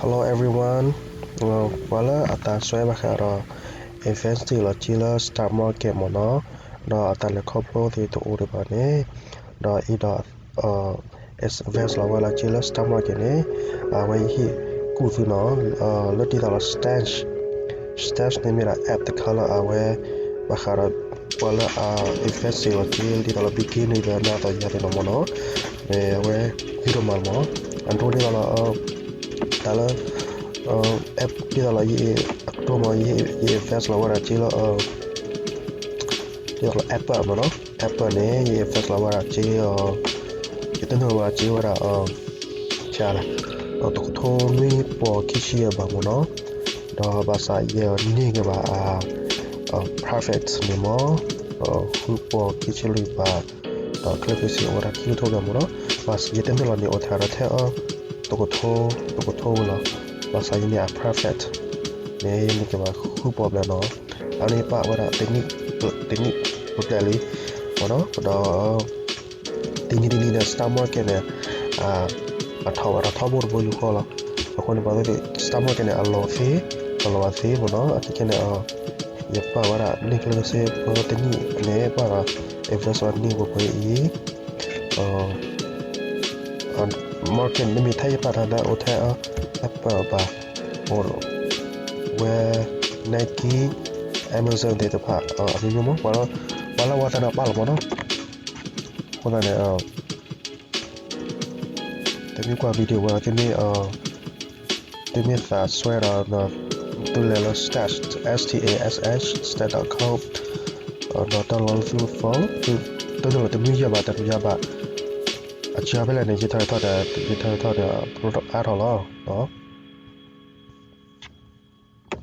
Hello everyone, ပှၤလၢအသးစွဲဘၣ်ဃးဒီး invest လီၤက့လၢ stock market မ့ၢ်နီၤ, ဒီးအတၢ်လဲၤခီဖျိသ့ၣ်တအိၣ်ဒံးဘၣ်န့ၣ်, ဒီးအံၤဒီး invest လီၤဝဲလီၤက့လၢ stock market န့ၣ်, အဝဲယဟ့ၣ်ကူၣ်သုနီၤ, လၢဒ်သိးလီၤ stash, stash န့ၣ်မ့ၢ်ဒၣ် app တခါလၢအဝဲ ဘၣ်ဃးဒီး ပှၤလၢအ invest လီၤက့ ဒ်သိးလီၤ beginner ဒီးနၤဒီးယၤသ့ၣ်နီၤမ့ၢ်နီၤ, အဝဲ ဟ့ၣ်ဒိၣ်မးလီၤမ့ၢ်, အဒိဒ်သိးလီၤ တၢ်လၢ app ဒ်သိးလီၤ ယအဒိမ့ၢ် ယ invest လီၤဝဲဒၣ်က့လၢ ဒ်သိးလီၤ Apple မ့ၢ်နီၤ, Apple န့ၣ် ယ invest လီၤဝဲဒၣ်က့အီၤ, ယတနုာ်လီၤဝဲဒၣ်က့ဝဲဒၣ် တကထိနွံပီၢ်ခံဆံယဲၢ်ဘၣ်မ့ၢ်နီၤ, ဒီးဘၣ်ဆၣ်ယဲန့ၢ်က့ၤဘၣ် profit န့ၣ်မ့ၢ် ဃုပီၢ်ခံဆံလွံၢ်ဘၣ်, ဒီးချၢၣ်ဖ့စ့အိၣ်ဝဲဒၣ်ခံကထိဘၣ်မ့ၢ်နီၤ, ဘၣ်ယတနုာ်လီၤန့ၣ် အိၣ်ထဲဒီးထဲအီၤ တကထိ, တကထိဝဲလီၤ, ဘၣ်ဆၣ်ယန့ၢ်အ profit န့ၣ် ယန့ၢ်က့ၤဘၣ်ဃုပီၢ်ဘျဲၣ်နီၤ, အန့ၣ်ပာ်ဝဲဒၣ် တနံၣ်ပျဲၣ်လံ, မ့ၢ်နီၤ, ဒီး တနံၤတနံၤန့ၣ် stock market န့ၣ် အထီၣ်ဝဲဒၣ်ထီဘိတဘိယူၢ်ဃီလီၤ, အဃိန့ၣ် ပှၤသ့ၣ် stock market န့ၣ် အလီၢ်သ့, အလီၢ်အသ့မ့ၢ်နီၤ, အခဲခဲန့ၣ် ယပာ်ဝဲဒၣ်န့ၢ်ကျဲစ့ ပတနံၣ်န့ၣ် ပာ်ဒီး invest ဝဲန့ၢ်ပှဲၤပှဲၤအံၤ market န့ၣ်မ့ၢ်ထဲယပာ်တၢ်လၢအိၣ်ထဲ Apple ဘၣ်, အိၣ်ဝဲ Nike, Amazon သ့ၣ်တဖၣ် အမျိုးမျိုးမ့ၢ် ပှၤလၢဝဲတၢ်န့ၣ်ပာ်လီၤမ့ၢ်နီၤ, အဃိသတးန့ၣ် သုမ့ၢ်ကွၢ် video ဝဲ သုမ့ၢ် သုမ့ၢ်သးစွဲဒီး သုလဲၤလၢ stash, S T A S H, stash dot com ဒီး download လၢသု phone, သုတနုာ်လီၤတနွံယဲၢ်ဘၣ် တနွံယဲၢ်ဘၣ်, အစှၤဖဲလဲၣ်န့ၣ် ယထီၣ်ထီၣ်ဒီး ယထီၣ်ထီၣ်ဒီး အါထီၣ်လီၤ.